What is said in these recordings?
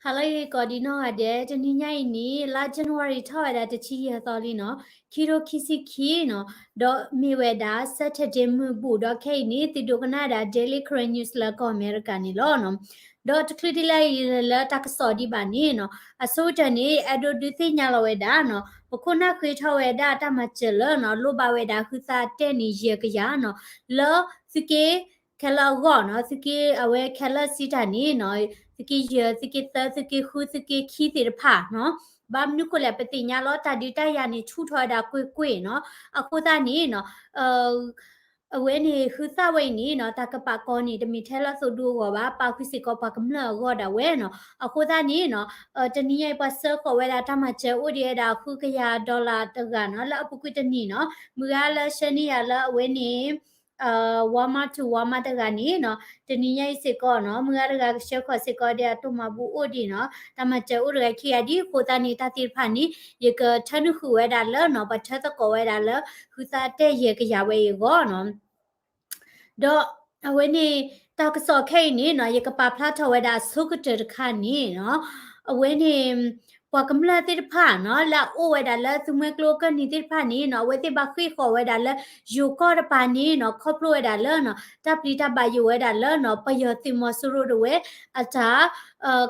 ဟါလၢအဂ့ၤကိးဒံးနီၢ်ဂၤဒဲး, တနံၤညါအံၤန့ၣ် လါ January ထီၣ်ဝဲဒၣ်တဆံယဲၢ်သီလံနီၤ, ခံထိခံဆံခံနီၤ, ဒီးမ့ၢ်ဝဲဒၣ် Saturday မုၢ်ဘူၣ်, ဒီးခဲအံၤန့ၣ် သုဒိကနၣ်ဝဲဒၣ် Daily Karen News လၢကီၢ်အမဲရကၤန့ၣ်လီၤနီၤ. ဒီးတချုးဒ်လဲၣ်အံၤလၢတၢ်ကစီၣ်ဒံးဘၣ်န့ၣ်နီၤ, အဆိကတၢၢ်န့ၣ် အဲၣ်ဒိးဒုးသ့ၣ်ညါလီၤဝဲဒၣ်နီၤ, ပခိၣ်နၢ်ဃ့ထီၣ်ဝဲဒၣ်တၢ်မၤစၢၤလၢနီၤ, လိၣ်ဘၣ်ဝဲဒၣ်ဟုသၣ်တဲၣ်န့ၣ်ယဲၢ်ကယၤနီၤ, လၢသုးက့ ခဲလၢာ်အဂီၢ်နီၤ, သုးက့အဝဲခဲလၢာ်စံးတၢ်န့ၣ်နီၤ, သုးက့ယဲၢ်, သုးက့သၢ, သုးက့ဃု, သုးက့ခံသ့ၣ်တဖၣ်နီၤ. ဘၣ်မနုၤဃိလဲၣ် ပသ့ၣ်ညါလီၤ တၢ်ဒုးတၢ်ယၤန့ၣ် ဆူၣ်ထီၣ်ဝဲဒၣ်ကွ့ၢ်ကွ့ၢ်နီၤ. အဃိသတးန့ၣ်နီၤ, အဝဲန့ၣ် ဟုသၣ်ဝဲအံၤန့ၣ်နီၤ, တၢ်ကပာ်ကီန့ၣ် တမ့ၢ်ထဲလၢသိဒူအဂီၢ်ဘၣ်, ပာ်ဃုာ်စ့ၢ်ကီးပှၤကမျၢၢ်အဂီၢ်ဒၣ်ဝဲနီၤ. အဃိသတးန့ၣ်နီၤ, တနံၤညါအံၤ ပှၤစၢဃီၤဝဲဒၣ်တၢ်မၤစၢၤအိၣ်ဒံးဝဲဒၣ်ဃုကယၤ dollar တဂၤနီၤ, လၢအပူၤကွံာ်တနံၤနီၤ, မုၢ်ဂၤလၢဆှၢန့ၢ်ယၤလၢအဝဲန့ၣ် Walmart to Walmart တဂၤန့ၣ်နီၤ, တနံၤညါအံၤစ့ၢ်ကီးနီၤ, မုၢ်ဂၤတဂၤကဆှၢဃီၤစ့ၢ်ကီးဒီး အတိၢ်မၤဘူၣ်အိၣ်ဒံးနီၤ, တၢ်မၤစၢၤအိၣ်တဂၤခံဂၤဒ်အဃိသတးန့ၣ် တၢ်သ့ၣ်တဖၣ်န့ၣ် ယကထၢနုာ်ဃုာ်ဝဲဒၣ်လၢနီၤ, ပှၤထၢသကိးဝဲဒၣ်လၢ ဟုသၣ်တဲၣ်ယဲၢ်ကယၤဝဲအံၤအဂီၢ်နီၤ. ဒီးအဝဲန့ၣ် တၢ်ကစီၣ်ခဲအံၤန့ၣ်နီၤ, ယကပာ်ဖျါထီၣ်ဝဲဒၣ်အဆိကတၢၢ်တခါန့ၣ်နီၤ, အဝဲန့ၣ် ပှၤကမျၢၢ်သ့ၣ်တဖၣ်နီၤ, လၢအအိၣ်ဝဲဒၣ်လၢသုးမွဲကျိအကၢၢ်နံၤသ့ၣ်တဖၣ်န့ၣ်နီၤ, အဝဲသ့ၣ်ဘၣ်ဃ့ၢ်ဃီၤဝဲဒၣ်လၢယိၤကီၢ်တပၤန့ၣ်နီၤ, ခီဖျိဝဲဒၣ်လၢနီၤ, တၢ်ပျံၤတၢ်ဘၣ်ယိၣ်ဝဲဒၣ်လၢနီၤ, ပယီၤသုးမီၤစိရိၤတဝဲ အတၢ်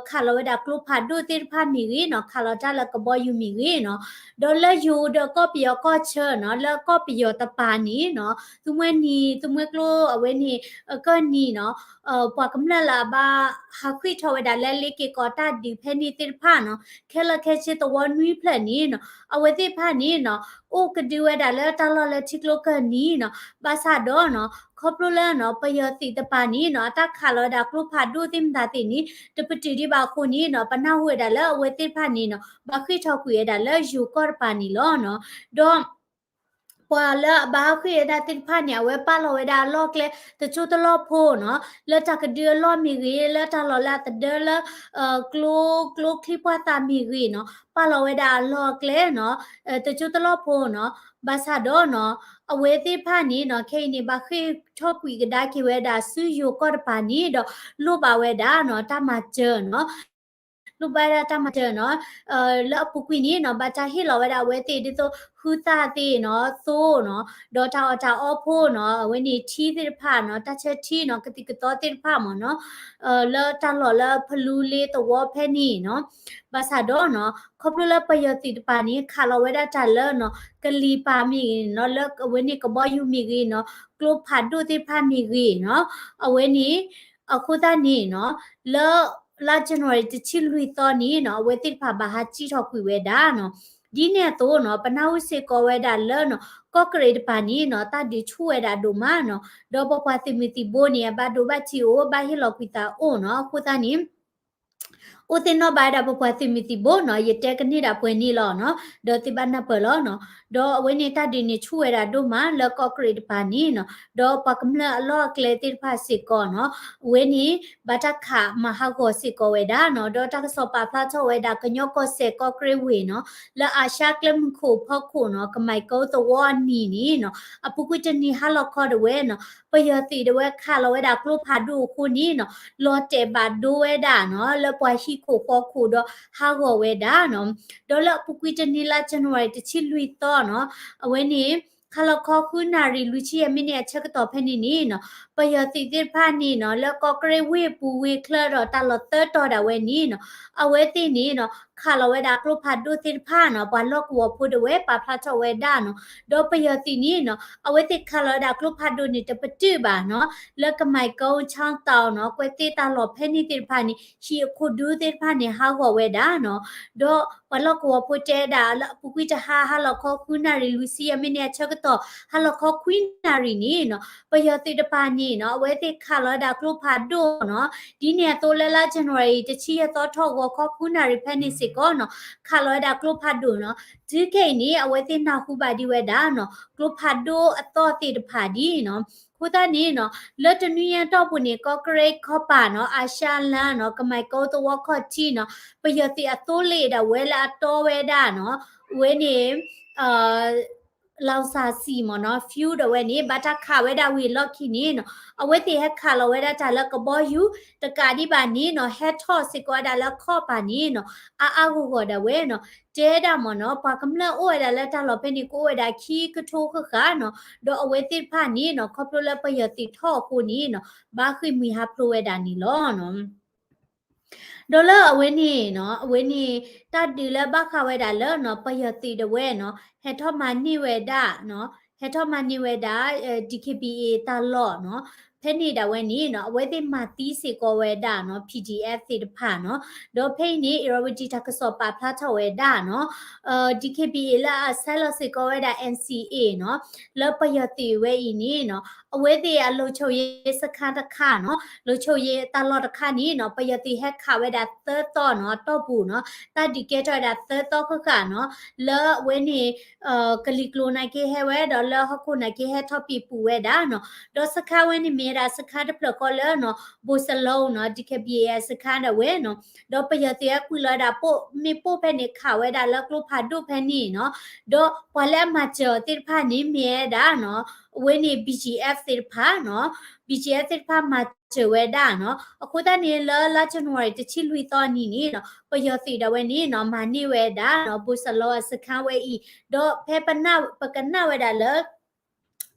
ခးလီၤဝဲဒၣ်ကျိဖးဒိၣ်သ့ၣ်တဖၣ်မ့ၢ်ဂ့ၤနီၤ, ခးလီၤတၢ်လၢကဘီယူၤမ့ၢ်ဂ့ၤနီၤ, ဒီးလၢယိၤဒီးကီၢ်ပယီၤကီၢ်ဆၢနီၤ, လၢကီၢ်ပယီၤတပၤန့ၣ်နီၤ, သုးမွဲနံၤ သုးမွဲကျိအဝဲန့ၣ် အကၢၢ်နံၤနီၤ, ပှၤကမျၢၢ်လၢအဘၣ်ဟးဃ့ၢ်ထီၣ်ဝဲဒၣ်လၢလ့က့ၤကီးတၢ်ဒုးဖဲန့ၣ်သ့ၣ်တဖၣ်နီၤ, ခဲလၢာ်ခဲဆ့သဝီနွံဖျၢၣ်န့ၣ်နီၤ, အဝဲသ့ၣ်တဖၣ်န့ၣ်နီၤ, အိၣ်ကဒုဝဲဒၣ်လၢတၢ်လီၢ်လၢထံကျိကၢၢ်နံၤနီၤ, ဘၣ်ဆၣ်ဒီးနီၤ, ခီဖျိလၢနီၤ, ပယီၤသုးတပၤန့ၣ်နီၤ, အတၢ်ခးလီၤဝဲဒၣ်ကျိဖးဒိၣ်သ့ၣ်မတၤသ့ၣ်န့ၣ် တပတုာ်ဒံးဘၣ်အဃိန့ၣ်နီၤ, ပနၢ်ဟူဝဲဒၣ်လၢအဝဲသ့ၣ်တဖၣ်န့ၣ်နီၤ, ဘၣ်ဃ့ၢ်ထီၣ်ကွံာ်ဝဲဒၣ်လၢယိၤကီၢ်တပၤန့ၣ်လီၤနီၤ, ဒီး ပှၤလၢအဘၣ်ဟးဃ့ၢ်ဝဲဒၣ်သ့ၣ်တဖၣ်န့ၣ် အဝဲပာ်လီၤဝဲဒၣ်အလီၢ်အကျဲ တစိၢ်တလီၢ်ဖိနီၤ, လၢတၢ်ကဒုအလီၢ်မ့ၢ်ဂ့ၤ, လၢတၢ်လီၢ်လၢအသဒၢလၢ ကျိ ကျိချံပှၢ်သးမ့ၢ်ဂ့ၤနီၤ, ပာ်လီၤဝဲဒၣ်အလီၢ်အကျဲနီၤ, တစိၢ်တလီၢ်ဖိနီၤ, ဘၣ်ဆၣ်ဒီးနီၤ, အဝဲသ့ၣ်တဖၣ်န့ၣ်နီၤ, ခဲအံၤန့ၣ် ဘၣ်ဃ့ၢ်ထီၣ်ကွံာ်ကဒါက့ၤဝဲဒၣ်ဆူယိၤကီၢ်တပၤန့ၣ်ဒီး လိၣ်ဘၣ်ဝဲဒၣ်နီၤ, တၢ်မၤစၢၤနီၤ လိၣ်ဘၣ်ဝဲဒၣ်တၢ်မၤစၢၤနီၤ, လၢအပူၤကွံာ်န့ၣ်နီၤ, ဘၣ်တၢ်ဟ့ၣ်လီၤဝဲဒၣ်အဝဲသ့ၣ်ဒ်သိး ဟုသၣ်သ့ၣ်နီၤ, သိနီၤ, ဒီးတၢ်အီၣ်တၢ်အီဖိနီၤ, အဝဲန့ၣ်ထံသ့ၣ်တဖၣ်နီၤ, တၢ်ဆၢထံနီၤ, ကသံၣ်ကသီသ့ၣ်တဖၣ်မ့ၢ်နီၤ, လၢတၢ်လီၢ်လၢဖလူလ့သဝီဖဲန့ၣ်နီၤ, ဘၣ်ဆၣ်ဒီးနီၤ, ခီဖျိလၢပယီၤသုးတပၤန့ၣ် ခးလီၤဝဲဒၣ်တၢ်လၢနီၤ, ကလံၤပၤမ့ၢ်ဂ့ၤနီၤ, လၢအဝဲန့ၣ်ကဘီယူၤမ့ၢ်ဂ့ၤနီၤ, ကျိဖးဒိၣ်သ့ၣ်တဖၣ်မ့ၢ်ဂ့ၤနီၤ, အဝဲန့ၣ် အဃိသတးန့ၣ်နီၤ, လၢ လါ January တဆံလွံၢ်သီန့ၣ်နီၤ, အဝဲသ့ၣ်တဖၣ်ဘၣ်ဟးစံၣ်ထီၣ်ကွံာ်ဝဲဒၣ်နီၤ, ဒ်န့ၣ်အသိးနီၤ, ပနၢ်ဟူစ့ၢ်ကီးဝဲဒၣ်လၢနီၤ, ကီၢ်ကရ့ၣ်တပၤန့ၣ်နီၤ, တၢ်ဒုးဆူၣ်ဝဲဒၣ်ဒိၣ်မးနီၤ, ဒီးပပှၤသုးမုၢ်သံၣ်ဘိန့ၣ် အဘၣ်ဒိဘၣ်ထံးအိၣ်, ဘၣ်ဟ့ၣ်လီၤကွံာ်သးအိၣ်နီၤ, အဃိသတးန့ၣ် အိၣ်သ့ၣ်နီၣ်ဘၣ်ဝဲဒၣ်ပပှၤသုးမုၢ်သံၣ်ဘိနီၤ, ယတဲကန့ၢ်ဒၣ်ပှဲၤန့ၣ်လီၤနီၤ, ဒီးသုဘၣ်နၢ်ပၢၢ်လီၤနီၤ, ဒီးအဝဲန့ၣ်တၢ်ဒုးန့ၣ်ဆူၣ်ဝဲဒၣ်ဒိၣ်မးလၢကီၢ်ကရ့ၣ်တပၤန့ၣ်နီၤ, ဒီးပှၤကမျၢၢ်အလီၢ်အကျဲသ့ၣ်တဖၣ်စ့ၢ်ကီးနီၤ, အဝဲန့ၣ် ဘၣ်တၢ်ခးမၤဟးဂီၤစ့ၢ်ကီးဝဲဒၣ်နီၤ, ဒီးတၢ်ကစီၣ်ပာ်ဖျါထီၣ်ဝဲဒၣ်ကညီကီၢ်စဲၣ်ကီၢ်ကရ့ၣ်ဝ့ၢ်နီၤ, လၢအၤၡါကျဲမုၢ်ခိၣ်ဖီခိၣ်နီၤ, ကမၤကီသဝီအနံၤန့ၣ်နီၤ, အပူၤကွံာ်တနံၤဟါလီၤခီတဝဲနီၤ, ပယီၤသုးတဝဲခးလီၤဝဲဒၣ်ကျိဖးဒိၣ်အဃိန့ၣ်နီၤ, လီၤတဲာ်ဘၣ်ဒိဝဲဒၣ်နီၤ, လၢပှၤဟံၣ်ခိၣ်ဃီခိၣ်ဒီးဟးဂီၤဝဲဒၣ်နီၤ, ဒီးလၢအပူၤကွံာ်တနံၤလါ January တဆံလွံၢ်သီနီၤ, အဝဲန့ၣ် ခါလီၤခီဃုနၣ်ရံၣ်လွံၢ်ဆံယဲၢ်မံးနံးအဆၢကတီၢ်ဖဲန့ၣ်န့ၣ်နီၤ, ပယီၤသုးသ့ၣ်တဖၣ်န့ၣ်နီၤ, လၢကီၢ်ကရ့ၣ်ဝ့ၢ်ပူၤဝ့ၢ်ချၢဒီးတၢ်လီၢ်သၢတီၤဒၣ်ဝဲန့ၣ်နီၤ, အဝဲသ့ၣ်န့ၣ်နီၤ, ခးလီၤဝဲဒၣ်ကျိဖးဒိၣ်သ့ၣ်တဖၣ်နီၤ, ပှၤလီၢ်ကဝီၤဖိတဝဲပာ်ဖျါထီၣ်ဝဲဒၣ်နီၤ, ဒီးပယီၤသုးန့ၣ်နီၤ, အဝဲသ့ၣ်ခးလီၤဝဲဒၣ်ကျိဖးဒိၣ်န့ၣ် တပတုာ်ဘၣ်နီၤ, လၢကမၤကီ ချီတီၤနီၤ, ကွဲးသ့ၣ်တၢ်လီၢ်ဖဲန့ၣ်သ့ၣ်တဖၣ်န့ၣ် ဟံၣ်အခိၣ်ဒူသ့ၣ်တဖၣ်န့ၣ် ဟးဂီၤဝဲဒၣ်နီၤ, ဒီးပှၤလီၢ်ကဝီၤဖိတဲဒၣ်လၢအပူၤကွံာ်တဟါ ဟါလီၤခီဃုနၣ်ရံၣ်လွံၢ်ဆံယဲၢ်မံးနံးအဆၢကတီၢ် ဟါလီၤခီခွံနၣ်ရံၣ်န့ၣ်နီၤ, ပယီၤသုးတပၤန့ၣ်နီၤ, အဝဲသ့ၣ်ခးလီၤဝဲဒၣ်ကျိဖးဒိၣ်နီၤ, ဒ်န့ၣ်အသိးလၢလါ January တဆံယဲၢ်သီထီၣ်ဂီၤခီဃုနၣ်ရံၣ်ဖဲန့ၣ်စ့ၢ်ကီးနီၤ, ခးလီၤဝဲဒၣ်ကျိဖးဒိၣ်နီၤ, တုၤခဲအံၤန့ၣ် အဝဲသ့ၣ်နၢ်ဟူဘၣ်ဒံးဝဲဒၣ်နီၤ, ကျိဖးဒိၣ်အသီၣ်သ့ၣ်တဖၣ်ဒ်နီၤ, အဃိသတးန့ၣ်နီၤ, လၢတနွံညါတီၢ်ပူၤန့ၣ် ကီၢ်ကရ့ၣ်ခီပၤနီၤ, အၤၡါလါနီၤ, ကမၤကီသဝီခီၣ်ထံးနီၤ, ပယီၤသုးအသိလ့ၣ်ဒၣ်ဝဲလၢအတီဝဲဒၣ်နီၤ, အဝဲန့ၣ် အ လီၤစၢ်စံၣ်မ့ၢ်နီၤ fuel ဒၣ်ဝဲန့ၣ် ဘၣ်တၢ်ခးဝဲဒၣ်ဝံၤအလီၢ်ခံန့ၣ်နီၤ အဝဲသ့ၣ်ဟဲခးလီၤဝဲဒၣ်တၢ်လၢကဘီယူၤ တကးဒံးဘၣ်န့ၣ်နီၤ ဟဲထီၣ်စ့ၢ်ကီးဝဲဒၣ်လၢခီၣ်ပၤန့ၣ်နီၤ အါအါဂီၢ်ဂီၢ်ဒၣ်ဝဲနီၤ တဲဒၣ်မ့ၢ်နီၤ ပှၤကမျၢၢ်အိၣ်ဝဲဒၣ်လၢတၢ်လီၢ်ဖဲန့ၣ် ကအိၣ်ဝဲဒၣ်ခံကထိဃၣ်ဃၣ်နီၤ ဒီးအဝဲသ့ၣ်တဖၣ်န့ၣ်နီၤ ခီဖျိလၢပယီၤသုးထီၣ်အဃိန့ၣ်နီၤ ဘၣ်ဃ့ၢ်မှံဟးဖျိးဝဲဒၣ်န့ၣ်လီၤနီၤ. ဒီးလၢအဝဲန့ၣ်နီၤ အဝဲန့ၣ် တၢ်ဒုးလၢဘၣ်ဃးဝဲဒၣ်လၢနီၤ ပယီၤသုးဒၣ်ဝဲနီၤ ဟဲထီၣ်မၤန့ၢ်ဝဲဒၣ်နီၤ ဟဲထီၣ်မၤန့ၢ်ဝဲဒၣ် DKBA တၢ်လီၢ်နီၤ ဖဲန့ၣ်ဒၣ်ဝဲန့ၣ်နီၤ အဝဲသ့ၣ်မၤသံစ့ၢ်ကီးဝဲဒၣ်နီၤ PDF သ့ၣ်တဖၣ်နီၤ ဒီးဖဲအံၤန့ၣ် အ့ၣ်ရဝတံတၢ်ကစီၣ်ပာ်ဖျါထီၣ်ဝဲဒၣ်နီၤ DKBA လၢအဆဲးလီၤစ့ၢ်ကီးဝဲဒၣ် NCA နီၤ လၢပယီၤသုးဝဲအံၤန့ၣ်နီၤ အဝဲသ့ၣ်အလီၤဆိၣ်ယ့ၤစခါတခါနီၤ လီၤဆိၣ်ယ့ၤတၢ်လီၢ်တခါန့ၣ်နီၤ ပယီၤသုးဟဲခးဝဲဒၣ်သၢသီနီၤ တီၢ်ပူၤနီၤ တၢ်ဒုးကဲထီၣ်ဝဲဒၣ်သၢသီဃၣ်ဃၣ်နီၤ လၢအဝဲန့ၣ် ကလံၤကျိၤနာ်က့ဟဲဝဲ ဒီးလၢဟီၣ်ခိၣ်နာ်က့ဟဲထီၣ်ပံၤပူၤဝဲဒၣ်နီၤ ဒီးစခါဝဲန့ၣ်မ့ၢ်ဝဲဒၣ်စခါတဖျၢၣ်ဃီလၢနီၤ ဘိၣ်စလီနီၤ DKBA စခါဒၣ်ဝဲနီၤ ဒီးပယီၤသုးဟဲကွံာ်လီၤဝဲဒၣ်ပိၣ် မ့ၣ်ပိၣ်ဖဲန့ၣ် ခးဝဲဒၣ်လၢကျိဖးဒိၣ်ဖဲန့ၣ်နီၤ ဒီးပှၤလၢအမၤစၢၤအီၤသ့ၣ်တဖၣ်န့ၣ်မ့ၢ်ဝဲဒၣ်နီၤ အဝဲန့ၣ် BGF သ့ၣ်တဖၣ်နီၤ BGF သ့ၣ်တဖၣ်မၤစၢၤဝဲဒၣ်နီၤ အဃိသတးန့ၣ် လၢလါ January တဆံလွံၢ်သီနံၤန့ၣ်နီၤ ပယီၤသုးဒၣ်ဝဲန့ၣ်နီၤ မၤန့ၢ်ဝဲဒၣ်နီၤ ဘိၣ်စလီအစခါဝဲအံၤ ဒီးဖဲပနၢ် ပကနၣ်ဝဲဒၣ်လၢ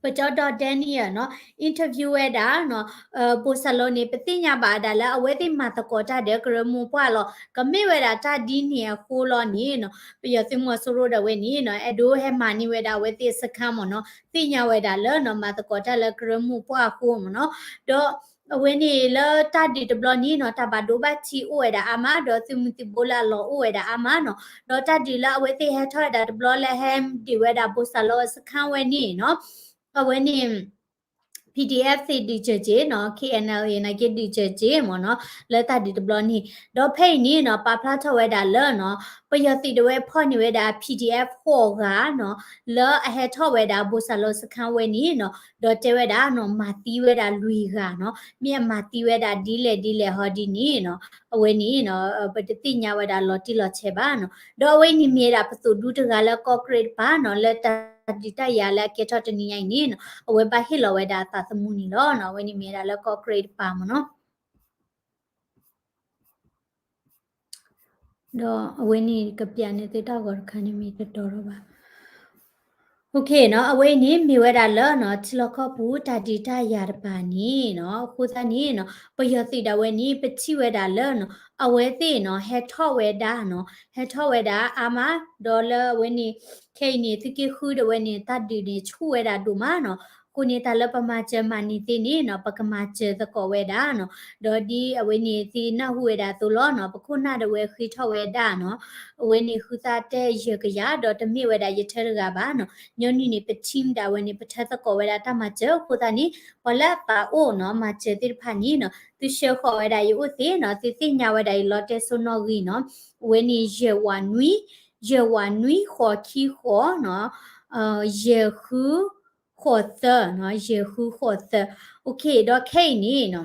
ပကၠီဒီး Daniel နီၤ interview ဝဲဒၣ်နီၤ ဘိၣ်စလီန့ၣ် ပသ့ၣ်ညါဘၣ်ဒၣ်လၢအဝဲသ့ၣ်မၤသကိးတၢ်ဒီးကရၢမိၢ်ပှၢ်လီၤ ကမ့ၢ်ဝဲဒၣ်တၢ်ဒ်န့ၣ်အဃိလီၤန့ၣ်နီၤ ပယီၤသုးမီၤစိရိၤဒၣ်ဝဲန့ၣ်နီၤ အဲၣ်ဒိးဟဲမၤန့ၢ်ဝဲဒၣ်အဝဲသ့ၣ်အစခါမ့ၢ်နီၤ သ့ၣ်ညါဝဲဒၣ်လၢနီၤ မၤသကိးတၢ်လၢကရၢမိၢ်ပှၢ်အဃိမ့ၢ်နီၤ ဒီး အဝဲန့ၣ်လၢတၢ်ဒုးတဘျီန့ၣ်နီၤ တၢ်ဘၣ်ဒိဘၣ်ထံးအိၣ်ဝဲဒၣ်အါမး ဒီးသုးမုၢ်သံၣ်ဘိလၢအလီၢ်အိၣ်ဝဲဒၣ်အါမးနီၤ ဒီးတၢ်ဒုးလၢအဝဲသ့ၣ်ဟဲထီၣ်ဝဲဒၣ်တဘျီလၢဟဲဒုးဝဲဒၣ်ဘိၣ်စလီအစခါဝဲန့ၣ်နီၤ အဝဲန့ၣ် PDF သ့ၣ်ဒုးစၢၤက့ၤနီၤ KNLA နာ်က့ဒုးစၢၤက့ၤမ့ၢ်နီၤ လၢတၢ်ဒုးတဘျီန့ၣ် ဒီးဖဲအံၤန့ၣ်နီၤ ပာ်ဖျါထီၣ်ဝဲဒၣ်လၢနီၤ ပယီၤသုးဒၣ်ဝဲဖီၣ်န့ၢ်ဝဲဒၣ် PDF ဃိးဂၤနီၤ လၢအဟဲထီၣ်ဝဲဒၣ်ဘိၣ်စလီစခါဝဲန့ၣ်နီၤ ဒီးတဲဝဲဒၣ်နီၤ မၤသံဝဲဒၣ်လွံၢ်ဂၤနီၤ မ့ၢ်အမၤသံဝဲဒၣ်ဒ်လဲၣ်ဒ်လဲၣ်ဟီဒ်န့ၣ်နီၤ အဝဲန့ၣ်နီၤ ပတသ့ၣ်ညါဝဲဒၣ်လီၤတံၢ်လီၤဆဲးဘၣ်နီၤ ဒီးအဝဲအံၤန့ၣ်မ့ၢ်ဝဲဒၣ်ပသိၣ်ဒူတဂၤလၢကီၢ်ကရ့းတပၤနီၤ လၢတၢ်ဒုးတၢ်ယၤလၢအကဲထီၣ်တနံၤညါအံၤန့ၣ်နီၤ အဝဲဘၣ်ဟ့ၣ်လီၤဝဲဒၣ်အသးသမူန့ၣ်လီၤနီၤ အဝဲန့ၣ်မ့ၢ်ဝဲဒၣ်လၢကီၢ်ကရ့းတပၤမ့ၢ်နီၤ ဒီးအဝဲန့ၣ်ကပျးန့ၢ်သုတၢ်ဂီၤတခါန့ၣ်မ့ၢ်တတီၤထီၣ်ဘၣ် OK နီၤ အဝဲအံၤန့ၣ်မ့ၢ်ဝဲဒၣ်လၢနီၤ ထံလီၢ်ကီၢ်ပူၤတၢ်ဒုးတၢ်ယၤတပၤန့ၣ်နီၤ အဃိသတးန့ၣ်နီၤ ပယီၤသုးဒၣ်ဝဲန့ၣ် ပထံၣ်ဝဲဒၣ်လၢနီၤ အဝဲသ့ၣ်နီၤ ဟဲထီၣ်ဝဲဒၣ်နီၤ ဟဲထီၣ်ဝဲဒၣ်အါမး ဒီးလၢအဝဲန့ၣ် ခဲအံၤန့ၣ် သုးက့ဃုဒၣ်ဝဲန့ၣ် တၢ်ဒုးန့ၣ်ဆူၣ်ဝဲဒၣ်ဒိၣ်မးနီၤ အဃိန့ၣ် တၢ်လၢပမၤစၢၤမၤန့ၢ်သ့န့ၣ်နီၤ ပကမၤစၢၤသကိးဝဲဒၣ်နီၤ ဒီးဒ်အဝဲန့ၣ်သ့ၣ်နၢ်ဟူဝဲဒၣ်အသိးလီၤနီၤ ပခိၣ်နၢ်ဒၣ်ဝဲဃ့ထီၣ်ဝဲဒၣ်နီၤ အဝဲန့ၣ်ဃုသၣ်တဲယဲၢ်ကယၤ ဒီးတမ့ၢ်ဝဲဒၣ်ယထၢတဂၤဘၣ်နီၤ ညီနုၢ်န့ၣ် ပထံၣ်ဒၣ်ဝဲန့ၣ် ပထၢသကိးဝဲဒၣ်တၢ်မၤစၢၤအဃိသတးန့ၣ် ပှၤလၢအသးအိၣ်နီၤ မၤစၢၤသ့ၣ်တဖၣ်န့ၣ်နီၤ သုဆှၢဃီၤဝဲဒၣ်ယအိၣ်သ့နီၤ သုသ့ၣ်ညါဝဲဒၣ်ယလီတဲစိနီၣ်ဂံၢ်နီၤ အဝဲန့ၣ် ယဲၢ်ဝးနွံ ယဲၢ်ဝးနွံဃိးခံဃိးနီၤ ယဲၢ်ဃုဃိးသၢနီၤ ယဲၢ်ဃုဃိးသၢ OK ဒီးခဲအံၤန့ၣ်နီၤ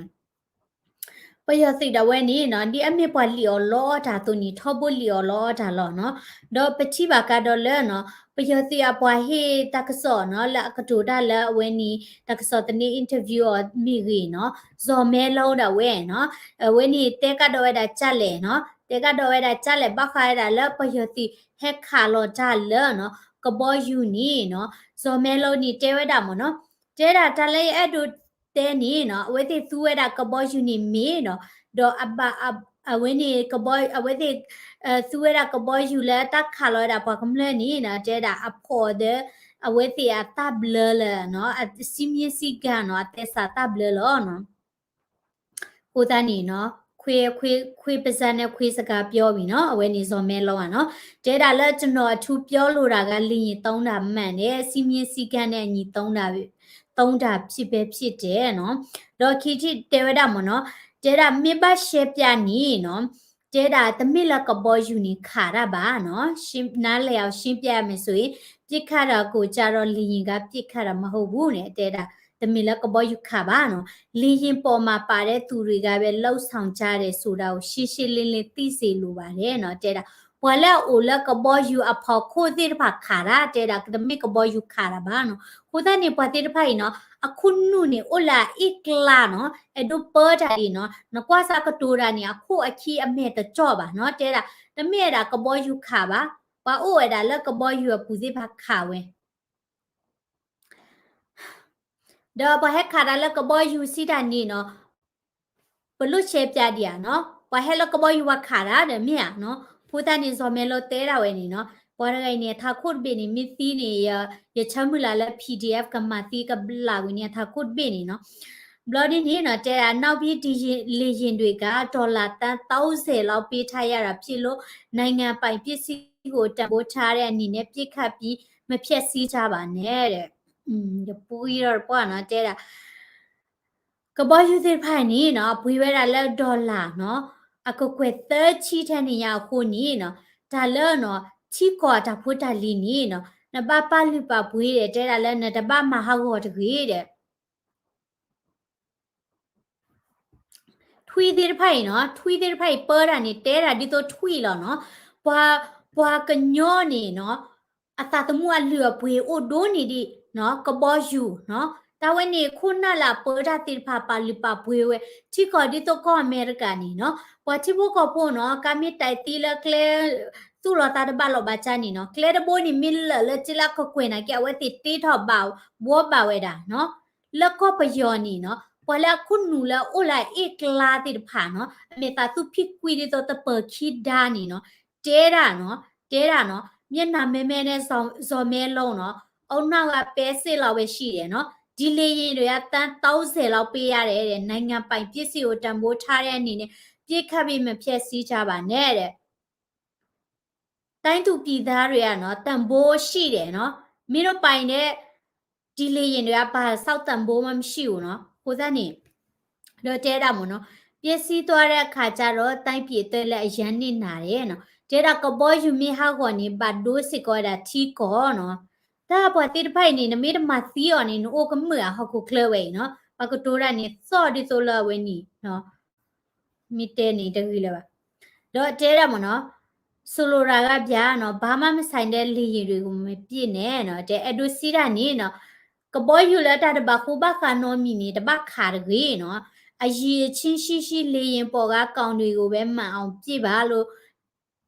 ပယီၤသုးဒၣ်ဝဲန့ၣ်နီၤ ဒ်အမ့ၢ်ပှၤလံၣ်အီၣ်လီအီၣ်တၢ်အသိးန့ၣ် ထီဘိလံၣ်အီၣ်လီအီၣ်တၢ်လီၤနီၤ ဒီးပထံၣ်ဘၣ်ကါဒီးလၢနီၤ ပယီၤသုးအပှၤဟ့ၣ်တၢ်ကစီၣ်နီၤ လၢအကတိၤတၢ်လၢအဝဲန့ၣ် တၢ်ကစီၣ်သန့ interview အီၤမ့ၢ်ဂ့ၤနီၤ စီၤမဲလီဒၣ်ဝဲနီၤ အဝဲန့ၣ်တဲကါဒီးဝဲဒၣ်ကၢ်လဲၣ်နီၤ တဲကါဒီးဝဲဒၣ်ကၢ်လဲၣ် ဘၣ်ဃးဝဲဒၣ်လၢပယီၤသုးဟဲခးလီၤတၢ်လၢနီၤ ကဘီယူၤန့ၣ်နီၤ စီၤမဲလီန့ၣ်တဲဝဲဒၣ်မ့ၢ်နီၤ တဲဒၣ်တၢ်လၢယအဲၣ်ဒိးတဲန့ၣ်နီၤ အဝဲသ့ၣ်သူဝဲဒၣ်ကဘီယူၤန့ၣ်မ့ၢ်နီၤ ဒီးအဘၣ် အဝဲန့ၣ်ကဘီ အဝဲသ့ၣ် သူဝဲဒၣ်ကဘီယူၤလၢတၢ်ခးလီၤဝဲဒၣ်ပှၤကမျၢၢ်န့ၣ်နီၤ တဲဒၣ်အဖီၣ်ဒီး အဝဲသ့ၣ်အသၣ်ဘျၢလၢနီၤ အစံမ့ၢ်စံကၤနီၤ အသဲစးသၣ်ဘျၢလီၤနီၤ အဃိသတးန့ၣ်နီၤ ခွ့ ခွ့ ခွ့ပစၢ်န့ၣ်ခွ့စကၤပျီဝံၤနီၤ အဝဲန့ၣ်စီၤမဲလီဧါနီၤ တဲဒၣ်လၢကျွန်တော်အထူးပြောလိုတာက လေယာဉ်သုံးတာမှန်တယ် စည်းမျဉ်းစည်းကမ်းနဲ့အညီသုံးတာ သုံးတာဖြစ်ပဲဖြစ်တယ်နီၤ ဒီးခံထံၣ်တဲဝဲဒၣ်မ့ၢ်နီၤ တဲဒၣ်မ့ၢ်ဘၣ်ရှဲပျးန့ၣ်နီၤ တဲဒၣ်တမ့ၢ်လၢကဘီယူၤန့ၣ်ခးတၢ်ဘၣ်နီၤ ရှင်း- နားလည်အောင်ရှင်းပြရမယ်ဆိုရင် ပစ်ခတ်တာကိုကျတော့ လေယာဉ်က ပစ်ခတ်တာမဟုတ်ဘူးန့ၣ် တဲဒၣ် တမ့ၢ်လၢကဘီယူၤခးဘၣ်နီၤ လေယာဉ်ပေါ်မှာပါတဲ့သူတွေကပဲ လုပ်ဆောင်ကြတယ်ဆိုတာကို ရှင်းရှင်းလင်းလင်းသိစေလိုပါတယ်နီၤ တဲဒၣ် ပှၤလၢအအိၣ်လၢကဘီယူၤအဖီခိၣ်သ့ၣ်တဖၣ်ခးတၢ် တဲဒၣ် တမ့ၢ်ကဘီယူၤခးတၢ်ဘၣ်နီၤ. အဃိသတးန့ၣ် ပှၤသ့ၣ်တဖၣ်အံၤနီၤ အခိၣ်နူာ်န့ၣ် အိၣ်လၢအအ့ၣ်ကျါနီၤ အဲၣ်ဒိးပၢတၢ်ဒ်နီၤ နကွၢ်စးကတိၤတၢ်န့ၣ် အခိၣ်အခံအမဲာ်တကၠီၣ်ဘၣ်နီၤ တဲဒၣ် တမ့ၢ်ဝဲဒၣ်ကဘီယူၤခးဘၣ် ပှၤအိၣ်ဝဲဒၣ်လၢကဘီယူၤအပူၤသ့ၣ်တဖၣ်ခးဝဲ ဒီးပှၤဟဲခးတၢ်လၢကဘီယူၤစံးတၢ်န့ၣ်နီၤ ပလိၣ်ရှဲပၠးဒံးဧါနီၤ ပှၤဟဲလၢကဘီယူၤပှၤခးတၢ်ဒီးမ့ၢ်ဧါနီၤ အဃိသတးန့ၣ် စီၤမဲလီတဲဒၣ်ဝဲန့ၣ်နီၤ ပှၤတဂၤအံၤန့ၣ် အထးခိၣ်တဘ့ၣ်န့ၣ် မ့ၢ်သံန့ၣ် ယဆၢမုၢ်လၢ်လၢ PDF ကမၤသံကဘျးဝဲန့ၣ် အထးခိၣ်တဘ့ၣ်န့ၣ်နီၤ ဘျီဒ်န့ၣ်နီၤ တဲဒၣ် နောက်ပြီး လေယာဉ်တွေက ဒေါ်လာသန်းသုံးဆယ်လောက်ပေးထားရတာဖြစ်လို့ နိုင်ငံပိုင်ပစ္စည်းကို တန်ဖိုးထားတဲ့အနေနဲ့ ပစ်ခတ်ပြီး မဖျက်ဆီးကြပါနဲ့တဲ့ ယပူၤအံၤဒီးတပှၢ်နီၤ တဲဒၣ် ကဘီယူၤသ့ၣ်တဖၣ်န့ၣ်နီၤ အပှ့ၤဝဲဒၣ်လၢ dollar နီၤ အကကွဲၢ်သၢဆံထဲန့ၣ်ညါအဃိန့ၣ်နီၤ တၢ်လၢနီၤ ထံကီၢ်အတၢ်ဖိတၢ်လံၤန့ၣ်နီၤ နဘၣ်ပာ်လုၢ်ပာ်ပှ့ၤဒီး တဲဒၣ်လၢနတဘၣ်မၤဟးဂီၤတဂ့ၤဒီး ထွံၣ်သ့ၣ်တဖၣ်အံၤနီၤ ထွံၣ်သ့ၣ်တဖၣ်အံၤပၢတၢ်န့ၣ် တဲဒၣ်ဒ်သိးထွံၣ်လီၤနီၤ ပှၤ ပှၤကညီန့ၣ်နီၤ အသးသမူအလုၢ်အပှ့ၤအိၣ်ဒိၣ်န့ၢ်ဒံးနီၤ ကဘီယူၤနီၤ တၢ်ဝဲန့ၣ်ခိၣ်နၢ်လၢအပၢတၢ်သ့ၣ်တဖၣ်ပာ်လုၢ်ပာ်ပှ့ၤဝဲ ထံကီၢ်ဒ်သိးကီၢ်အမဲရကၤန့ၣ်နီၤ ပှၤထံဖိကီၢ်ဖိနီၤ ကါမ့ၢ်တဲသံလၢကျဲ သူၣ်လီၤသးတဘၣ်လီၤဘၣ်ကၢ်န့ၣ်နီၤ ကျဲတဘိန့ၣ်မ့ၢ်လၢာ်လၢက့လၢကကွဲၢ်နာ်က့ အဝဲသ့ၣ်တ့ထီၣ်ဘၣ်ဘှီဘၣ်ဝဲဒၣ်နီၤ လၢကီၢ်ပယီၤန့ၣ်နီၤ ပှၤလၢအခိၣ်နူာ်လၢအိၣ်လၢအအ့ၣ်ကျါသ့ၣ်တဖၣ်နီၤ အမဲာ်သးသူၣ်ဖှံကွံာ်ဒ်သိးသပၢၤခံဒါန့ၣ်နီၤ တဲဒၣ်နီၤ တဲဒၣ်နီၤ မျက်နှာမဲမဲနဲ့ ဇော်မဲလုံးနီၤ အုံနောက်အပဲစ့လီၤဝဲရှိတယ်နော် ဒီလေယာဉ်တွေက သန်းသုံးဆယ်လောက်ပေးရတယ်တဲ့ နိုင်ငံပိုင်ပစ္စည်းကိုတန်ဖိုးထားတဲ့အနေနဲ့ ပစ်ခတ်ပြီးမဖျက်ဆီးကြပါနဲ့တဲ့ တိုင်းသူပြည်သားတွေကနော် တန်ဖိုးရှိတယ်နော် မင်းတို့ပိုင်တဲ့ ဒီလေယာဉ်တွေက ဘာလျှောက်တန်ဖိုးမှမရှိဘူးနော် အဃိသတးန့ၣ် ဒီးတဲဒၣ်မ့ၢ်နီၤ ပျက်စီးသွားတဲ့အခါကျတော့ တိုင်းပြည်အတွက်လည်းအရမ်းနစ်နာတယ်နော် တဲဒၣ်ကဘီယူၤမ့ၢ်ဟးဂီၤန့ၣ် ဘၣ်ဒိစ့ၢ်ကီးဝဲဒၣ်ထံကီၢ်နီၤ တၢ်ပှၤသ့ၣ်တဖၣ်အံၤန့ၣ် နမ့ၢ်တမၤသံအီၤန့ၣ် နအိၣ်ကမုာ်ဧါ ဟီၣ်ခိၣ်ချၢဝဲအံၤနီၤ ပှၤကတိၤတၢ်န့ၣ် သီၣ်ဒ်သိးလၢအဝဲန့ၣ် မ့ၢ်တဲန့ၣ်တဂ့ၤလၢၤဘၣ် ဒီးတဲဒၣ်မ့ၢ်နီၤ ဆိုလိုတာကဗျာနော် ဘာမှမဆိုင်တဲ့လေယာဉ်တွေကိုမပစ်နဲ့နော် တဲအဲၣ်ဒိးစံးတၢ်န့ၣ်နော် ကဘီယူၤလၢတၢ်တဘၣ်ဃိဘၣ်ဃးနီတမံၤန့ၣ် တဘၣ်ခးတဂ့ၤနော် အရည်အချင်းရှိရှိ လေယာဉ်ပေါ်ကကောင်တွေကိုပဲ မှန်အောင်ပစ်ပါလို့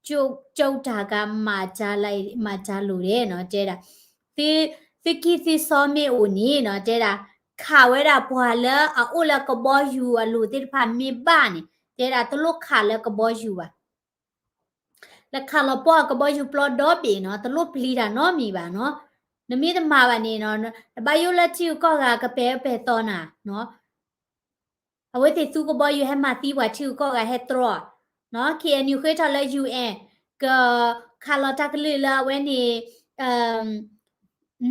ကျုပ်တာက မကြားလိုက် မကြားလို့တယ်နော် တဲဒၣ် သု သုကံၢ်သုစီမ့ၢ်အိၣ်န့ၣ်နော် တဲဒၣ် ခးဝဲဒၣ်ပှၤလၢအအိၣ်လၢကဘီယူၤအလိၤသ့ၣ်တဖၣ်မ့ၢ်ဘၣ်န့ၣ် တဲဒၣ် တလိၣ်ခးလၢကဘီယူၤဘၣ် လဲၤခးလီၤပှီၢ်ကဘီယူၤပျီဒီဘ့ၣ်နီၤ တလိၣ်ပျံၤတၢ်နီတမံၤဘၣ်နီၤ နမ့ၢ်တမၤဘၣ်န့ၣ်နီၤ နဘၣ်ယိၣ်လၢထံဂုၤကီၢ်ဂၤကပဲာ်အၢပဲာ်သီနၤနီၤ အဝဲသ့ၣ်သူကဘီယူၤဟဲမၤသံပှၤထံဂုၤကီၢ်ဂၤဟဲတြီနီၤ ခ့ၣ်အဲၣ်ယူၣ်ဃ့ထီၣ်လၢ ယူၣ်အဲၣ် ကခးလီၤတၢ်ကလုၢ်လၢအဝဲန့ၣ်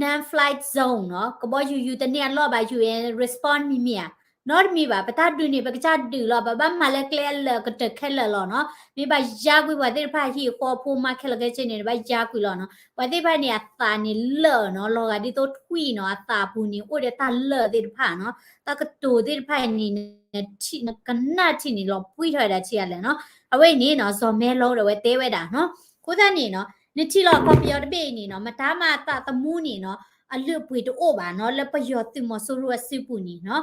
non-flight zone နီၤ ကဘီယူၤယူၤတန့ၢ်အလီၢ်ဘၣ် ယူၣ်အဲၣ် respond မံၤမံၤဧါ နီတမံၤဘၣ် ပတၢ်ဒုးန့ၣ် ပကစၢ်ဒုးလီၤ ပဘၣ်မၤလၢကျဲအလၢာ်ကတၢၢ်ခဲလၢာ်လီၤနီၤ မ့ၢ်ဘၣ်ယါကွံာ်ပှၤသ့ၣ်တဖၣ်ဟံၣ်ဃီဖိမၤခဲလၢာ်ခဲဆ့န့ၣ် ဘၣ်ယါကွံာ်လီၤနီၤ ပှၤသ့ၣ်တဖၣ်န့ၣ် အသးန့ၣ်လၢာ်နီၤ လီၤဂာ်ဒ်သိးထွံၣ်နီၤ အသးအပူၤန့ၣ် အိၣ်ဒီးတၢ်လၢာ်သ့ၣ်တဖၣ်နီၤ တၢ်ကတိၤသ့ၣ်တဖၣ်န့ၣ် နကနၣ်ထံၣ်န့ၣ် လီၤပှံၢ်ထီၣ်ဝဲဒၣ်ထံဂၤလၢာ်နီၤ အဝဲအံၤန့ၣ်နီၤ စီၤမဲလီဒီးဝဲတဲဝဲဒၣ်နီၤ အဃိသတးန့ၣ်နီၤ နထံၣ်လီၤကီၢ်ပယီၤတဘ့ၣ်အံၤန့ၣ်နီၤ မတၤမၤသးသမူန့ၣ်နီၤ အလုၢ်အပှ့ၤတအိၣ်ဘၣ်နီၤ လၢပယီၤသုးမီၤစိရိၤအစုပူၤန့ၣ်နီၤ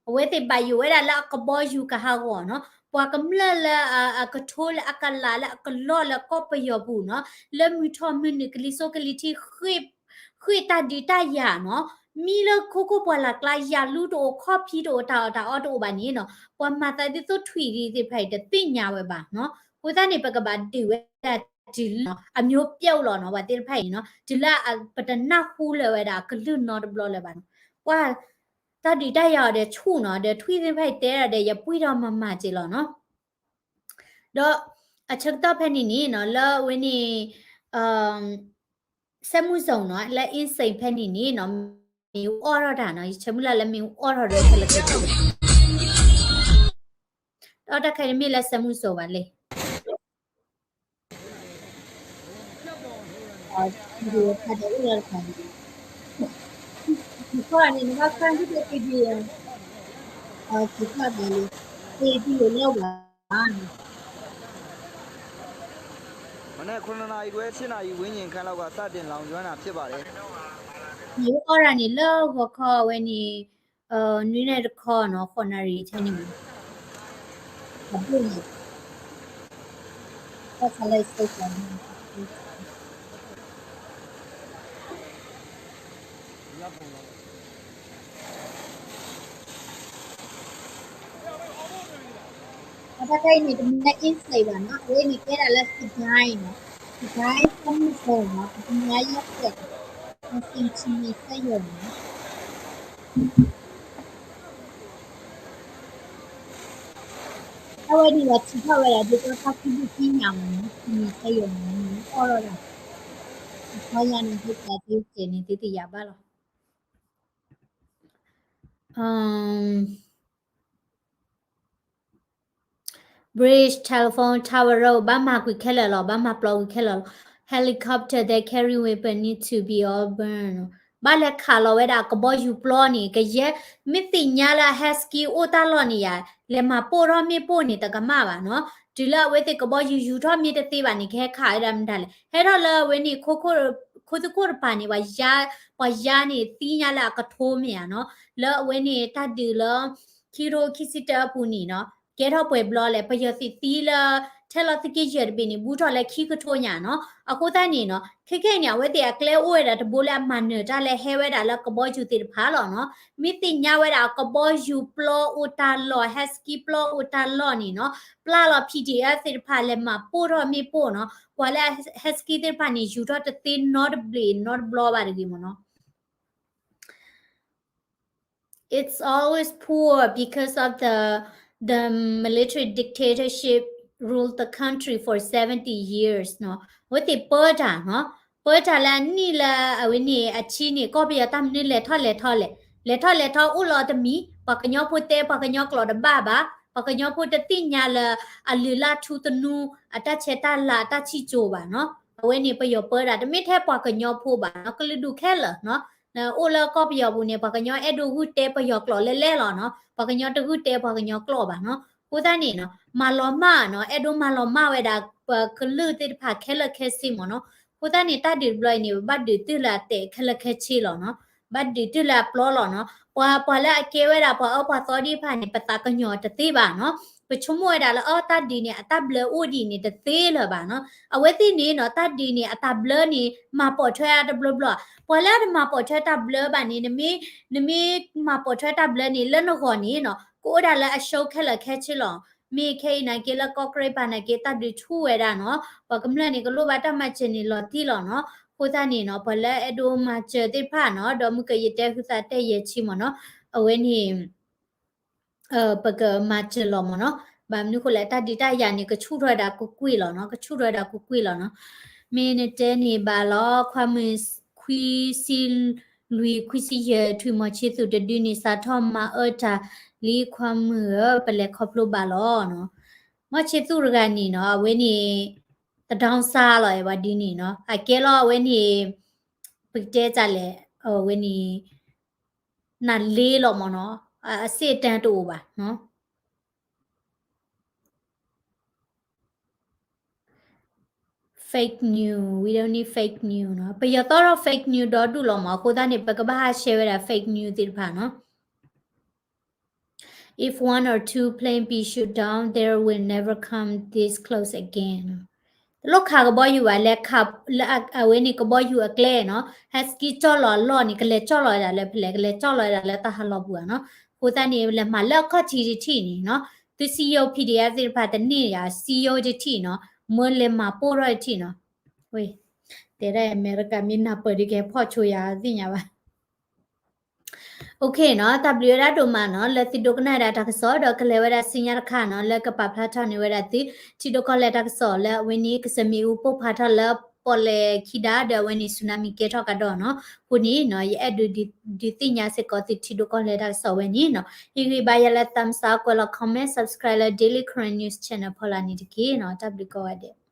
အဝဲသ့ၣ်ဘၣ်ယိၣ်ဝဲဒၣ်လၢအကဘီယူၤကဟးဂီၤနီၤ ပှၤကမျၢၢ်လၢအကထိလၢအကလးလၢအကလီၢ်လၢကီၢ်ပယီၤပူၤနီၤ လၢမုၢ်ထီၣ်မုၢ်နုာ်ကလံၤစိးကလံၤထံး ဃ့ၢ်တၢ်ဒုးတၢ်ယၤနီၤ မံလၢခိခိၣ်ပှၢ်လၢ်ကျါ ယၤလူတအိၣ် ခီၣ်ဖံးတအိၣ် တၢ်အီၣ်တၢ်အီတအိၣ်ဘၣ်န့ၣ်နီၤ ပှၤမၤသးဒ်သိးထွံၣ်ဒံးသ့ၣ်တဖၣ်အံၤ တသ့ၣ်ညါဝဲဘၣ်နီၤ အဃိသတးန့ၣ် ပကဘၣ်ဒုးဝဲဒၣ်တုၤလၢ အမျိုးပြုတ်လီၤနီၤ ပှၤသ့ၣ်တဖၣ်အံၤနီၤ တုၤလၢပတနၢ်ဟူလၢၤဝဲဒၣ်အကလုၢ်နီတဘျီလၢၤဘၣ်နီၤ ပှၤ တၢ်ဒုးတၢ်ယၤအီၤဒီးဆူၣ်နီၤ ဒီးထွံၣ်သ့ၣ်တဖၣ်အံၤတဲဒၣ်ဒီး ယပှံၢ်ထီၣ်မၤမၤက့ၤလီၤနီၤ ဒီးအဆၢကတီၢ်ဖဲန့ၣ်န့ၣ်နီၤ လၢအဝဲန့ၣ် စက်မှုဇုန်နီၤ လၢအင်းစိန်ဖဲန့ၣ်န့ၣ်နီၤ မ့ၣ်အူအီၣ်ထီၣ်တၢ်နီၤ ယဆၢမုၢ်လၢ်လၢမ့ၣ်အူအီၣ်ထီၣ်ဒီးခဲလၢာ်ခဲဆ့ ဒီးတၢ်ခဲအံၤမ့ၢ်လၢ စက်မှုဇုန် ဘၣ်လဲၣ် ဒီးတၢ်ခဲအံၤမ့ၢ်လၢ စက်မှုဇုန် ဘၣ်လဲၣ် မနက်ခုနစ်နာရီခွဲ ဆယ့်နာရီဝန်းကျင်ခန့်လောက်က စတင်လောင်ကျွမ်းတာဖြစ်ပါတယ်. န့ၣ်အီၣ်ရၣ်န့ၣ် လၢဂီၤခီဝဲန့ၣ် နွံနၣ်ရံၣ်တခီနီၤ ဃိးနၣ်ရံၣ်ထဲန့ၣ်မး အဘိၣ်န့ၣ် တၢ်ဆါလၢအစိကီးန့ၣ် အတၢ်တၢ်အံၤန့ၣ် တမ့ၢ်လၢ inside ဘၣ်နီၤ, အဝဲန့ၣ်ကဲဒၣ်လၢ Sudan နီၤ, Sudan ကီၢ်မုၢ်ကီၢ်နီၤ, ပကညါယဲၢ်ဖျၢၣ် Washington စက်ရုံနီၤ. အဝဲန့ၣ်လီၤထံထီၣ်ဝဲဒၣ် ဒ်သိးတၢ်ကူၣ်ဘၣ်ကူၣ်သ့ၣ်ညါမးနီၤ, ပမ့ၢ်စက်ရုံမးနီၤ အီၣ်လီၤဒၣ်, အခီညါန့ၣ် ဒ်သိးသုကဲန့ၣ် သုတယာ်ဘၣ်လီၤ. Bridge, telephone tower ဘၣ်မၤကွံာ်ခဲလၢာ်လီၤ, ဘၣ်မၤပျီကွံာ်ခဲလၢာ်လီၤ. Helicopter that carry weapon need to be all burned. ဘၣ်လဲၤခးလီၤဝဲဒၣ်ကဘီယူၤပျီန့ၣ် ကယဲၢ် မ့ၢ်သ့ၣ်ညါလၢ Hesky အိၣ်တၢ်လီၢ်န့ၣ်ယါ, လဲၤမၤပိၢ်ထီၣ်မ့ၣ်ပိၢ်န့ၣ် တကမၣ်ဘၣ်နီၤ. တုၤလၢအဝဲသ့ၣ်ကဘီယူၤယူၤထီၣ်မ့ၢ်တသ့ဘၣ်န့ၣ် ကဟဲခးဝဲဒၣ်မတၤလဲၣ်. ဟဲထီၣ်လၢအဝဲန့ၣ် ခိခိၣ်တပၤန့ၣ် ပှၤယါ, ပှၤယါန့ၣ် သံညါလၢအကထိမ့ၢ်ဧါနီၤ. လၢအဝဲန့ၣ် တၢ်ဒုးလၢ ခံကထိခံဆံတၢအပူၤန့ၣ်နီၤ ကဲထီၣ်ပှဲၤဘျီလဲၣ်, ပယီၤသုးသံလၢ ထဲလီၤသုးက့ယဲၢ်တဘ့ၣ်န့ၣ် ဘူးထီၣ်လၢခံကထိညါနီၤ. အဃိသတးန့ၣ်နီၤ ခဲခဲအံၤန့ၣ် အဝဲသ့ၣ်အကျဲအိၣ်ဝဲဒၣ်တဘိလၢအမၤနၢၤတၢ်လၢဟဲဝဲဒၣ်လၢကဘီယူၤသ့ၣ်တဖၣ်လီၤနီၤ. မ့ၢ်သ့ၣ်ညါဝဲဒၣ်ကဘီယူၤပျီအိၣ်တၢ်လီၢ်, Hesky ပျီအိၣ်တၢ်လီၢ်န့ၣ်နီၤ ပျၢ်လီၤ P D F သ့ၣ်တဖၣ်လဲၤမၤပိၢ်ထီၣ်မ့ၣ်ပိၢ်နီၤ. ပှၤလၢ Hesky သ့ၣ်တဖၣ်န့ၣ် ယူၤထီၣ်တသ့နီတဘျီနီတဘျီဘၣ်တဂ့ၤမ့ၢ်နီၤ. It's always poor because of the the military dictatorship ruled the country for seventy years နီၤ. အဝဲသ့ၣ်ပၢတၢ်နီၤ, ပၢတၢ်လၢအနံၣ်လၢအဝဲန့ၣ်အဆံန့ၣ် ကီၢ်ပယီၤတၢ်မနုၤလဲၤထီၣ်လဲၤထီလဲၣ်, လဲၤထီၣ်လဲၤထီအိၣ်လီၤတမံၤ, ပှၤကညီဖိတဲ ပှၤကညီကျိာ်တဘၣ်ဘၣ်, ပှၤကညီဖိတသ့ၣ်ညါလၢအလုၢ်အလၢ်ထူသနူ အတၢ်ဆဲးတၢ်လၤ အတၢ်ထံၣ်ကၠိၤဘၣ်နီၤ. အဝဲန့ၣ်ပယီၤပၢတၢ် တမ့ၢ်ထဲပှၤကညီဖိဘၣ်နီၤ, ကလုာ်ဒူၣ်ခဲလၢာ်နီၤ အိၣ်လၢကီၢ်ပယီၤပူၤန့ၣ် ပှၤကညီအဲၣ်ဒိးဂုၢ်တဲပယီၤကျိာ်လဲၣ်လဲၣ်လီၤနီၤ, ပှၤကညီတဂုၢ်တဲပှၤကညီကျိာ်ဘၣ်နီၤ. အဃိသတးန့ၣ်နီၤ မၤလီၤမၢ်နီၤ, အဲၣ်ဒိးမၤလီၤမၢ်ဝဲဒၣ်ပကလုာ်သ့ၣ်တဖၣ်ခဲလၢာ်ခဲဆ့မ့ၢ်နီၤ. အဃိသတးန့ၣ် တၢ်ဒုးတဘျီအံၤန့ၣ် ပဘၣ်ဒုးတုၢ်လၢအတဲာ်ခဲလၢာ်ခဲဆ့လီၤနီၤ, ဘၣ်ဒုးတုၢ်လၢအပျီလီၤနီၤ. ပှၤ ပှၤလၢအကဲဝဲဒၣ်ပှၤအၢပှၤသီသ့ၣ်တဖၣ်န့ၣ် ပသးကညီၤတသ့ဘၣ်နီၤ. ပဆိကမိၣ်ဝဲဒၣ်လၢအီၣ်တၢ်ဒုးန့ၣ် အတၢ်ဘျၢအိၣ်ဒံးန့ၣ် တသ့လၢၤဘၣ်နီၤ. အဝဲသ့ၣ်န့ၣ်နီၤ တၢ်ဒုးန့ၣ် အတၢ်ဘျၢန့ၣ် မၤပိာ်ထွဲအါတဘျီဘျီ, ပှၤလၢအတမၤပိာ်ထွဲတၢ်ဘျၢဘၣ်န့ၣ် နမ့ၢ် နမ့ၢ်မၤပိာ်ထွဲတၢ်ဘျၢန့ၣ် လၢနဂီၢ်န့ၣ်နီၤ ကအိၣ်ဒၣ်လၢအရှုံးခဲလၢာ်ခဲဆ့လီၤ. မ့ၢ်ခဲအံၤနာ်က့လၢကီၢ်ကရ့ၣ်ပၤနာ်က့ တၢ်ဒုးဆူၣ်ဝဲဒၣ်နီၤ, ပှၤကမျၢၢ်န့ၣ် ကလိၣ်ဘၣ်တၢ်မၤစၢၤန့ၣ်လီၤတံၢ်လီၤနီၤ. အဃိသတးန့ၣ်နီၤ ပှၤလၢအအဲၣ်ဒိးမၤစၢၤသ့ၣ်တဖၣ်နီၤ, ဒီးမုၢ်ကယတဲဃုသးတဲယဲၢ်ဆံမ့ၢ်နီၤ, အဝဲန့ၣ် ပကမၤစၢၤလီၤမ့ၢ်နီၤ. ဘၣ်မနုၤဃိလဲၣ် တၢ်ဒုးတၢ်ယၤန့ၣ် ကဆူၣ်ထီၣ်ဝဲဒၣ်ကွ့ၢ်ကွ့ၢ်လီၤနီၤ, ကဆူၣ်ထီၣ်ဝဲဒၣ်ကွ့ၢ်ကွ့ၢ်လီၤနီၤ. မ့ၢ်နတဲန့ၣ်ဘၣ်လီၤ ခွါမုၣ်ခွံဆံလွံၢ် ခွံဆံယဲၢ် ထွံၣ်မီၤဆံသူးတဒုန့ၣ် စးထီၣ်မၤအၢတၢ်လံ ခွါမုၣ်ဧၢ ပလဲၤခီဖျိဘၣ်လီၤနီၤ. မီၤဆံသူးတဂၤန့ၣ်နီၤ အဝဲန့ၣ် တဒေါင်းစန်းလီၤ အဝဲဒ်န့ၣ်နီၤ, အကဲလီၤအဝဲန့ၣ် ပကတဲတၢ်လဲၣ် အဝဲန့ၣ် နလ့လီၤမ့ၢ်နီၤ, အစ့တၢ်တအိၣ်ဘၣ်နီၤ. Fake news, we don't need fake news နီၤ, ပယီၤသီထီၣ် fake news ဒီဒူၣ်လီၤမး, အဃိသတးန့ၣ် ပကဘၣ်ဟးရှဲဝဲဒၣ် fake news သ့ၣ်တဖၣ်နီၤ. If one or two plane be shoot down, there will never come this close again. တလိၣ်ခးကဘီယူၤဘၣ်, လဲၤခးလၢအဝဲန့ၣ်ကဘီယူၤအကျဲနီၤ, Husky ကၠီၣ်လီၤအလီၢ်န့ၣ် ကလဲၤကၠီၣ်လီၤဝဲဒၣ်လၢဖဲလဲၣ်, ကလဲၤကၠီၣ်လီၤဝဲဒၣ်လၢတၢ်ဟးလီၢ်ပူၤဧါနီၤ. အဃိသတးန့ၣ် လဲၤမၤလၢအခီၣ်ထံးတထံၣ်န့ၣ်နီၤ, သုစံယိၤ P D F သ့ၣ်တဖၣ်တန့ၢ်ယၤ, စံယိၤတထံၣ်နီၤ, မ့ၢ်လဲၤမၤပိၢ်ထီၣ်တထံၣ်နီၤ. ဝဲ တဲဒၣ်အမဲရကၤမ့ၢ်နၢ်ပၢၢ်ဒ်ကဲဖီၣ်ဆိယၤသ့ၣ်ညါဘၣ်. OK နီၤ, တၢ်ဘျုးဝဲဒၣ်ဒိၣ်မးနီၤ, လၢသုဒိကနၣ်ဝဲဒၣ်တၢ်ကစီၣ် ဒီးကလဲၤဝဲဒၣ်ဆူညါတခါနီၤ, လၢကပာ်ဖျါထီၣ်န့ၢ်ဝဲဒၣ်သု ထံဒိၣ်ကီၢ်လဲၢ်တၢ်ကစီၣ်လၢအဝဲန့ၣ် ကစၢၢ်မ့ၣ်အူပိၢ်ဖးထီၣ်လၢပီၣ်လဲၣ်ခံဒါ ဒီးအဝဲန့ၣ် tsunami ကဲထီၣ်ကဒီးနီၤ. အဃိန့ၣ်နီၤ ယအဲၣ်ဒိးဒုးသ့ၣ်ညါစ့ၢ်ကီးသုထံဒိၣ်ကီၢ်လဲၢ်တၢ်ကစီၣ်ဝဲန့ၣ်နီၤ. ဟ့ၣ်ဂံၢ်ဘါယၤလၢ thumbs up ကွဲးလီၤ comment, subscribe လၢ Daily Karen News Channel ဖီလာ်န့ၣ်တက့ၢ်နီၤ. တၢ်ဘျုးကိးဂၤဒဲး.